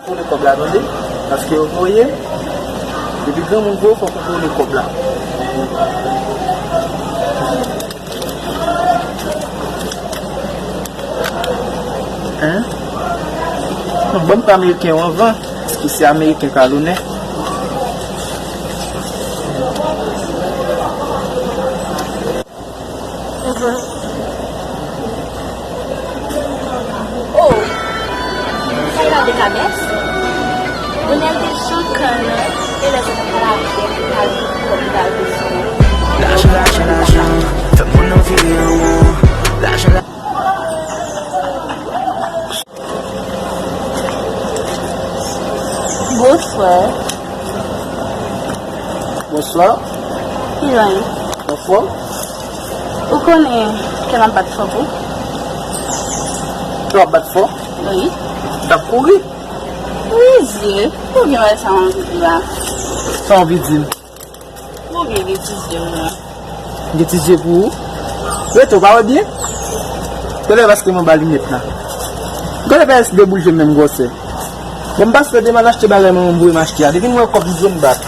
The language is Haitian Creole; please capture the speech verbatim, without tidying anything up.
Kontwole kòb la, tande. Paske yo voye m. Depi granmoun voye w, fòk ou kontwole kòb la. Hein? Non, ban m pran ameriken yo anvan. Paske se ameriken k al onè. Oh, sa e la de kabès? Bonèl te chan kannan, e lè sa t ap pale avè l, li pale kòm li pale sou. Lajan, lajan, lajan, fè moun nan vire an won. Lajan, lajan. Bonswa. Bonswa. Kijan w ye? Anfòm? Ou konnen kè m ap bat fò pou? Kè w ap bat fò? Wi. T ap kouri? Wi, zye. Ou gen wè sa w anvi di la? Sa w anvi di m? Ou gen, gen ti zye w la. Gen ti zye pou ou? Rete, w pa wè byen? Talè paske m anba limyèt la. Gade pa esi debouje menm gwosè. Bon, m pase demen achte bagay mwen voye m achte a. Depi m wè kòb m zye m bat.